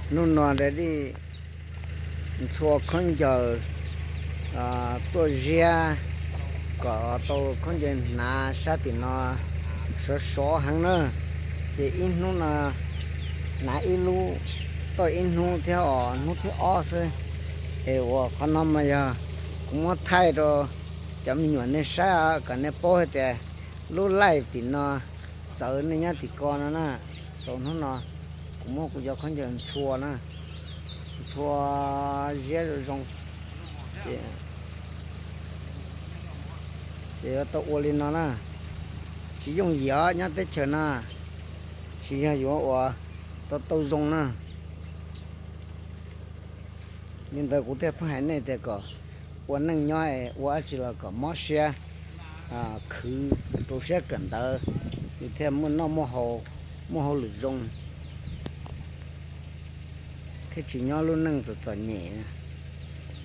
Hnub no da dej ntxhua khaub ncaws tuaj ziab kom tau khaub ncaws hnav sab tim no sov sov heev na. Ces ib hnub no hnav ib lub tau ib hnub thiab os, hnub thib ob xwb. Es uas qhov no mas yog kuv muab thaij rau cov me nyuam nej saib kom nej paub hais tias lub live tim no txawv nej nyob tim ko no na. Xaus hnub no kuv muab kuv cov khaub ncaws ntxhua na, ntxhua ziab zoo zoo, ces yuav tau ua li no na. Tsis yooj yim os nyob teb chaws no, tsis yog yuav ua tau tau zoo na. Li ntawd kuv thiaj pheej hais nej tias kom ua neej nyob es ua dab tsi los kom mob siab, khwv rau siab kawm ntawv, yus thiaj muaj noj muaj haus, muaj hauj lwm zoo, thiaj tsis nyob lub neej txom txom nyem.